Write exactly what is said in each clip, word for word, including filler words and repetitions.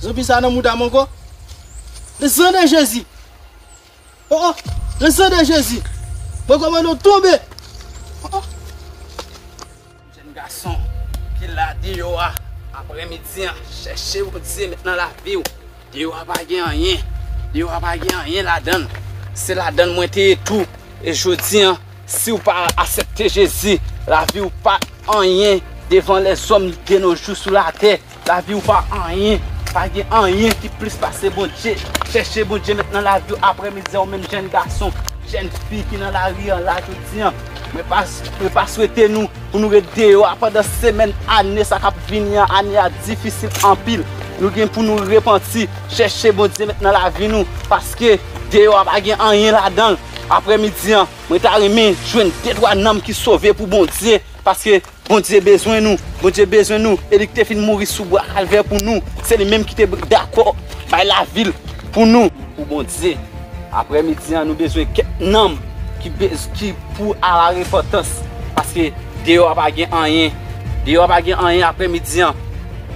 Zonbi sa nan mouda m ankò. Nan san de Jezi. Oh, oh. Nan san de Jezi. Mwen kòmande w tonbe. Oh, oh. Jèn gason ki la deyò a, aprèmidi an, chèche Bondye met nan lavi w. Deyò a pa gen anyen. Deyò a pa gen anyen ladan l. Se ladan l mwen te ye tou. E jodi an, si w pa aksepte Jezi, lavi w pa anyen devan lèzòm de nos jours sou latè. Lavi w pa anyen. Pa gen anyen ki plis pase Bondye. Chèche Bondye met nan lavi w aprèmidi an, ou menm jèn gason, jèn fi ki nan lari an la jodi an. Mwen pa, mwen pa swete nou pou nou ret deyò a pandan semèn, ane sa k ap vini an, ane a difisil anpil. Nou gen pou nou repanti, chèche Bondye met nan lavi nou, paske deyò a pa gen anyen ladan l. Aprèmidi an, mwen ta renmen jwenn de twa nanm ki sove pou Bondye, paske Bondye bezwen nou, Bondye bezwen nou, e li ki te fin mouri sou bwa Kalvè pou nou, se li menm ki te dakò bay lavi l pou nou. Pou Bondye. Aprèmidi an, nou bezwen kèk nanm ki bez-, ki pou a la repantans, paske deyò a pa gen anyen. Deyò a pa gen anyen aprèmidi an.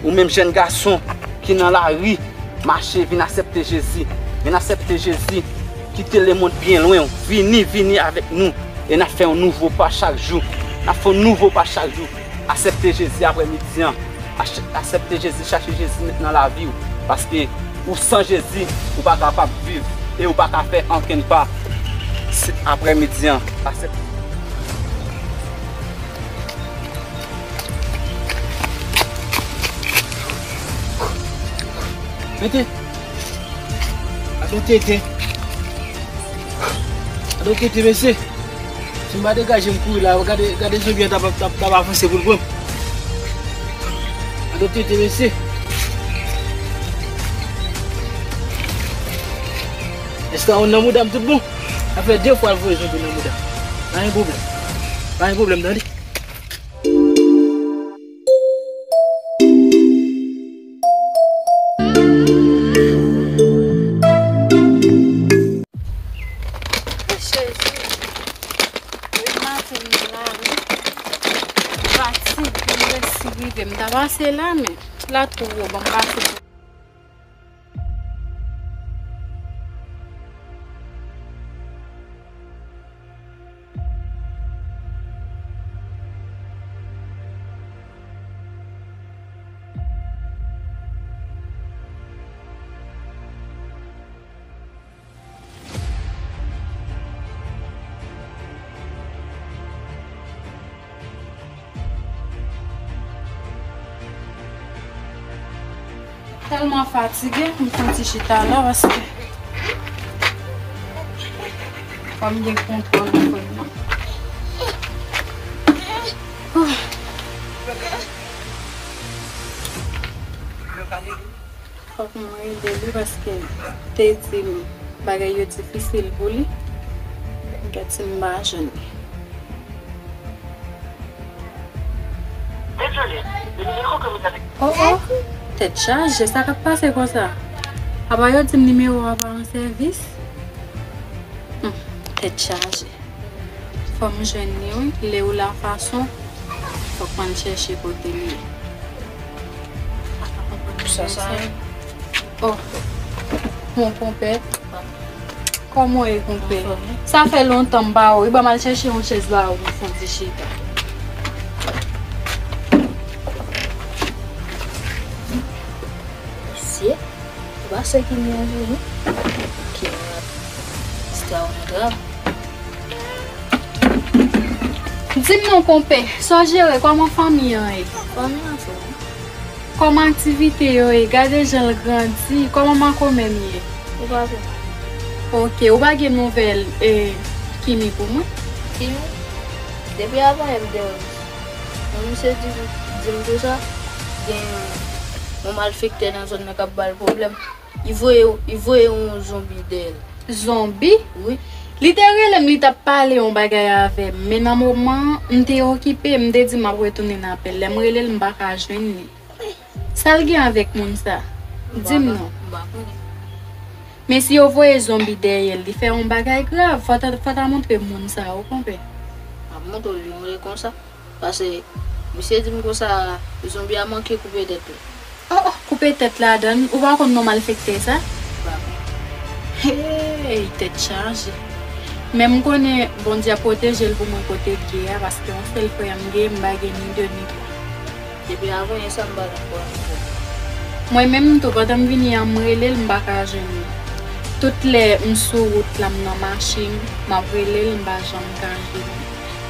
Ou menm jèn gason ki nan lari, mache, vin aksepte Jezi. Vin aksepte Jezi. Kite lemonn byen lwen w. Vini, vini avèk nou. E n ap fè yon nouvo pa chak jou. N ap fè yon nouvo pa chak jou. Aksepte Jezi aprèmidi an. Ach-, aksepte Jezi, chache Jezi met nan lavi w. Paske ou san Jezi, ou pa kapab viv. E ou pa ka fè ankenn pa. Se aprèmidi an. Aksepte. Mete. Gade yon tete. Gade yon tete, mesye. Si m pa degaje m kouri la, gade, gade zonbi an t ap, t ap, t ap avanse pou l pran m. Gade yon tete, mesye. Èske a nan mouda m tout bon? Sa fè de fwa l voye zonbi nan mouda m. Pa gen pwoblèm. Pa gen pwoblèm, tande. Jezi, wi, maten m nan lari, fatige, m resi rive, m ta pase la, men la twò wo, ban m pase. Tèlman fatige, m fè yon ti chita la paske fò m gen kontwòl nan kò m nan. Fòk mwen ede li paske te di m bagay yo difisil pou li. Gad si m pa jwenn li. Désolé, le numéro que vous avez. Oh, oh, tèt chaje, sa k ap pase konsa? Apa yo di m nimewo a pa an sèvis? Hmm, tèt chaje. Fò m jwenn li, wi. Lè ou la fason, fòk mwen chèche kote l ye. Sa, sa. Oh, mon konpè. Kòman w ye, konpè? Sa fè lontan m pa wè w. Ban m al chèche yon chèz ba ou pou m fè yon ti chita. Mesye, ou pa sè ki mwen vini? Ki mwen ap. Di m non, konpè, sa w jere, kòman fanmi an ye? Fanmi an fò wi. Kòman aktivite yo ye? Gade jan l grandi. Kòman makomè m ye? Ou pa bon. Oke, ou pa gen nouvèl, e, Kimi pou mwen? Kimi? Depi avan yè m te wè misye. Yon misye di, di m konsa, gen yon malfektè nan zòn nan k ap ba l pwoblèm. Li voye, li voye yon zonbi dèyè l. Zonbi? Wi. Li te rele m, li t ap pale yon bagay avè m, men nan moman an, m te okipe, m te di m ap retounen apèl. Lè m rele l, m pa ka jwenn li. Sa l gen avèk moun sa? Di m non. M pa konnen. Men si yo voye zonbi dèyè l, li fè yon bagay grav, fò ta, fò ta montre m moun sa, wi, konpè. M ap montre w li, mwen konsa. Paske misye di m konsa, zonbi a manke koupe tèt li. Oh, oh, koupe Petèt ladan l, ou pa konn non malfektè sa? Hey, tèt chaje. Men m konnen Bondye ap pwoteje l pou mwen kote l ye a, paske yon sèl frè m gen, m pa gen ni de ni twa. Depi avan yè sa m pa nan fwa m tou. Mwen menm tou, pandan m vini an, m rele l, m pa ka jwenn li. Tout lè m sou wout la, m nan machin, m ap rele l, m pa janm ka jwenn li.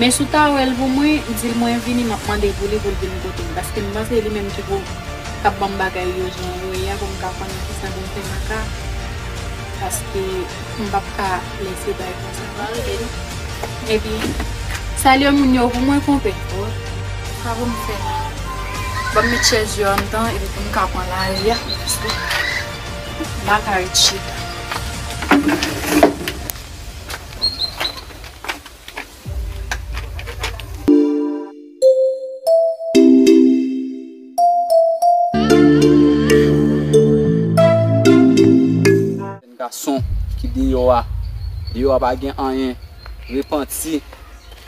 Men si w ta wè l pou mwen, di l mwen vini, m ap mande pou li pou l vin kote m. Paske m panse li menm ki pou k ap ban m bagay yo jan yo ye a pou m ka konnen kisa pou m fè nan ka. Paske m p ap ka lese bay konsa. Epi, salye moun yo pou mwen, konpè. Sa pou m fè la? Ban m met chèz yo anndan epi pou m ka pran lari a. Paske m pa ka ret chita. Jèn gason ki deyò a, deyò a pa gen anyen, repanti,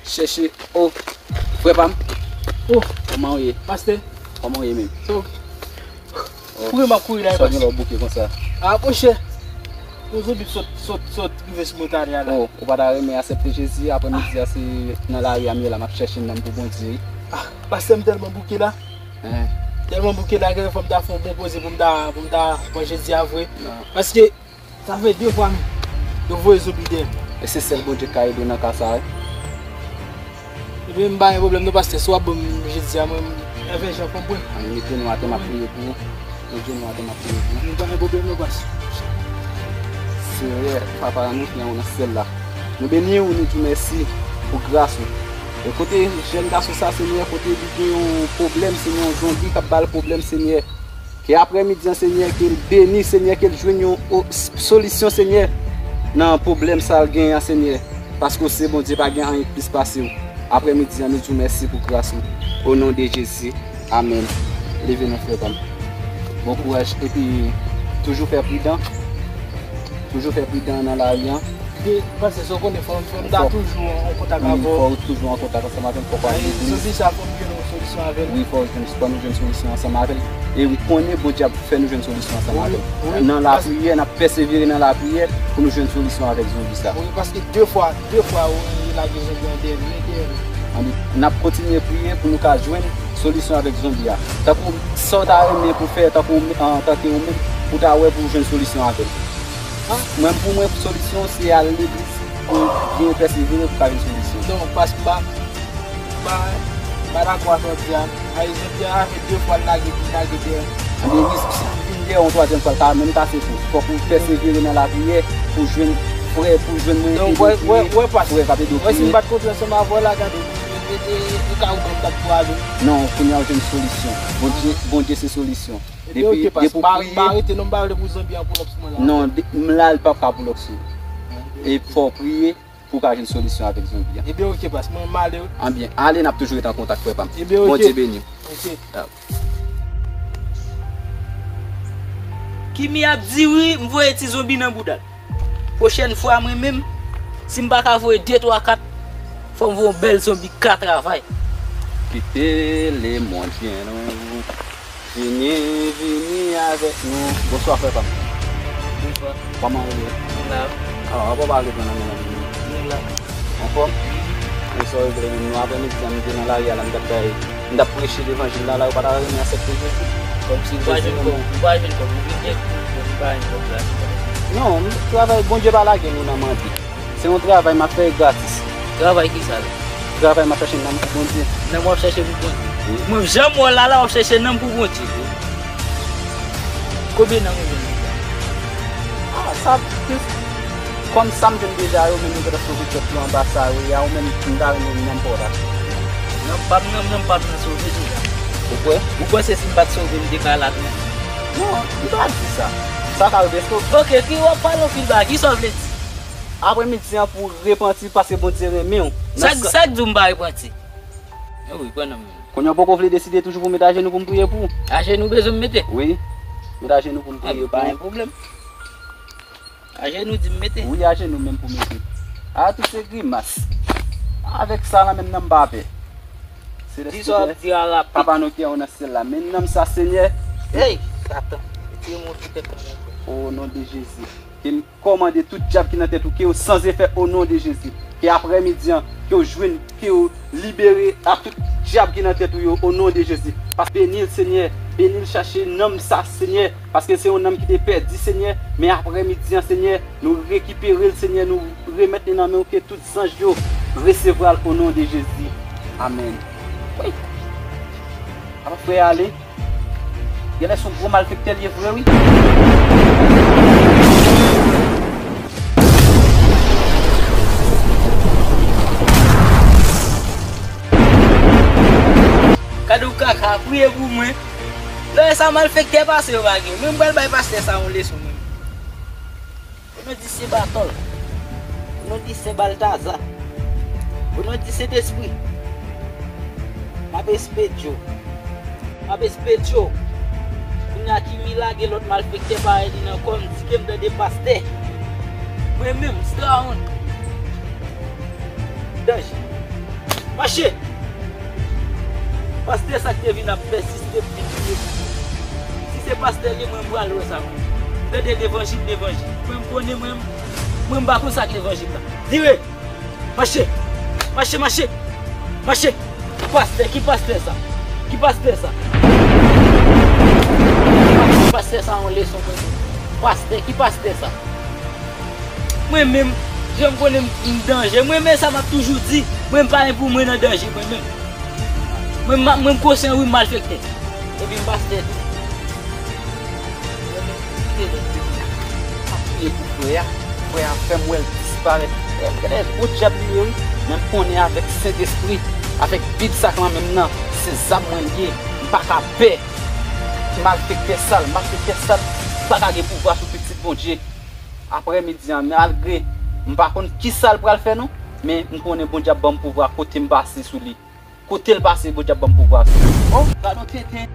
chèche, o, frè pa m. O, kòman w ye? Pastè. Kòman w ye menm? Sa w Kouri m ap kouri la, sa gen lè w bouke konsa? A, monchè. Yon zonbi sot, sot, sot rive sou mwen talè a la. O, ou pa ta renmen aksepte Jezi? Aprè midi a, se nan lari a m ye la, m ap chèche nanm pou Bondye. A, pastè, m tèlman bouke la. Tèlman bouke la, gen fò m ta fè yon bon poze pou m ta, pou m ta pran Jezi a vre. Paske Sa fè de fwa menm. Yo voye zonbi dèyè m. E se sèl Bondye k ka ede w nan ka sa a wi. Ebyen, m pa gen pwoblèm non, pastè. Si w ap ban m Jezi a, mwen, Èvè Jan, pran mwen. Ann mete nou atè, m ap priye pou ou. Mete nou atè, m ap priye pou ou. M pa gen pwoblèm non, pastè. Senyè, Papa, nou gen ou nan syèl la. Nou beni ou, nou di w mèsi pou gras ou. E kote jèn gason sa, Senyè, kote li gen yon pwoblèm, Senyè, yon zonbi k ap ba l pwoblèm, Senyè. Ke aprè midi an, Senyè, ke l beni, Senyè, ke l jwenn yon o- s- solisyon, Senyè, nan pwoblèm sa l genyen an, Senyè. Paske w se Bondye, pa gen anyen ki plis pase w. Aprè midi an, nou di w mèsi pou gras ou. O non de Jezi. Amèn. Leve non, frè pa m. Bon kouraj. Epi, toujou fè pridan. Toujou fè pridan nan lari an. Wi, pastè, sa w konnen, fò, fò m ta toujou an kontak avè w. Wi, fò w toujou an kontak ansanm avè m, fò w al legliz. Zonbi sa, fò m jwenn yon solisyon avè l. Wi, fò w jwenn, fò nou jwenn solisyon ansanm avè l. E m konnen Bondye ap fè nou jwenn solisyon ansanm avè l. Nan lapriyè, n ap pèsevere nan lapriyè pou nou jwenn solisyon avèk zonbi sa. Wi, paske de fwa, de fwa, wi, lage zonbi an dèyè nou, dèyè nou. Ann, n ap kontinye priye pou nou ka jwenn solisyon avèk zonbi a. Tankou sa w ta renmen pou fè, tankou, antanke ou menm, pou w ta wè pou w jwenn solisyon avè l. Mwen, pou mwen, solisyon se al legliz pou byen pèsevere pou ka jwenn solisyon. Non, paske m pa, m pa, m pa dakò ak sa w di a. Ayisyen byen ave de fwa l lage, l lage dèyè. Ebyen, wi, si l vin dèyè yon twazyèm fwa, l ka menm kase tou. Fòk ou pèsevere nan lapriyè pou jwenn frè, pou jwenn mwen ede w priye. Frè k ap ede w priye. Wè, si m pa t kontre ansanm avè w la, gade, e, e, e, e ka ou menm k ap pou ale. Non, kounye a w jwenn solisyon. Bondye, Bondye se solisyon. Ebyen, oke, pas, m pa, m pa rete non, m pa vle pou zonbi an pull up sou mwen la. Non, de- m la, l p ap ka pull up sou ou. E fò w priye pou w ka jwenn solisyon avèk zonbi an. Ebyen, oke, pas, mwen, m ale wi. Anbyen, ale, n ap toujou ret an kontak, frè pa m. Ebyen, oke. Bondye beni w. Oke. Kimi ap di wi, m voye ti zonbi nan bouda l. Pwochèn fwa, mwen menm, si m pa ka voye de, twa, kat, fò m voye yon bèl zonbi ka travay. Kite lemonn jwenn ou. Vini, vini avèk nou. Bonswa, frè pa m. Bonswa. Kòman ou ye? M la. A, ankò pa reponn nan men nan vini. M la. Anfòm? Wi, sa w regle menm? Nou, aprè midi a, m te nan lari a la, m t ap bay, m t ap preche levanjil la, la, yo pa ta renmen aksepte Jezi. Kòmsi Jezi menm. Ou pa jwenn kòb, ou vin gen kòb, ou pa jwenn kòb la. Non, m travay, Bondye pa lage nou nan mande. Se yon travay m ap fè gratis. Travay kisa la? Travay m ap chache nanm pou Bondye. Nanm w ap chache pou Bondye? Wi. Mwen, jan m wè w la, la, w ap chache nanm pou Bondye. Konbyen nanm ou jwenn deja? A, sa plis. Kòm sa m jwenn deja yo, menm yo gentan sove tèt yo anba sa yo ye a, ou menm, m ta renmen wi nanm pa w la. Nanm pa m, nanm, nanm pa m nan sove deja. Ou kwè? Ou panse si m pa t sove, m te ka la tou? Non, m pa di sa. Sa ka rive, èske w... Oke, ki w ap pale anpil bagay, kisa w vle di? Aprè midi an pou w repanti, paske Bondye renmen w. Sa k, sa k di w m pa repanti? Wi, pran nan men. Kounye a w poko vle deside toujou pou w met ajenou pou m priye pou ou? Ajenou bezwen m mete? Wi. Met ajenou pou m priye pou ou. A, pa gen pwoblèm. Ajenou di m mete? Wi, ajenou menm pou mete. A, tout se grimas. Avèk sa la menm nan m pa pè. Di sa w ap di a rapid. Papa nou ki anwo nan syèl la, men nanm sa, Senyè. Hey! Satan, retire mwen sou tèt mwen, monchè. O non de Jezi. Ke m kòmande tout dyab ki nan tèt ou, ke yo san efè o non de Jezi. Ke aprèmidi an, ke w jwenn, ke w libere ak tout dyab ki nan tèt ou yo, o non de Jezi. Paske beni l, Senyè, beni l, chache nanm sa, Senyè, paske se yon nanm ki te pèdi, Senyè, men aprèmidi an, Senyè, nou rekipere l, Senyè, nou remèt li nan men w, ke tout zanj yo resevwa l, o non de Jezi. Amèn. Wi. Apa frè a ale? Genlè se yon gwo malfektè l ye vre, wi. Gade w kaka, priye pou mwen. Lè sa malfektè pase yo pa gen. Mwen m pral bay pastè sa yon leson, mwen. O non di Sen Batòl. O non di Sen Baltaza. O non di Sentespri. M ap espedye w. M ap espedye w. Kounye a Kimi lage lòt malfektè parèy li nan kò m, di ke m tande pastè. Mwen menm, Strawon. Danje. Mache! Pastè sa k te vin ap pèsiste ap vin touye moun. Si se pastè li, mwen m pral wè sa mwen. M tande levanjil, levanjil. Mwen m konnen mwen, mwen m pa konn sa k levanjil la. Vire! Mache! Mache, mache! Mache! Pastè, ki pastè sa? Ki pastè sa? Pastè sa yon leson mwen. Pastè, ki pastè sa? Mwen menm, jan m konnen m, m danje. Mwen menm sa m ap toujou di. Mwen m pa gen pou mwen nan danje, mwen menm. Mwen, m, mwen m konsyan wi m malfektè. Epi m pastè tou. Mwen menm, kite lòt peyi. M ap priye pou frè a. Frè a fè m wè l disparèt. E m genlè gwo dyab li ye wi. Men m konnen avèk Sentespri, avèk Bib sa k nan men m nan, se zam mwen l ye. M pa ka pè. Malfektè sal, malfektè sal pa ka gen pouvwa sou pitit Bondye. Aprèmidi an, malgre m pa konn kisa l pral fè non, men m konnen Bondye ap ban m pouvwa kote m pase sou li. Kote l pase, Bondye ap ban m pouvwa sou li. O, gad yon tenten.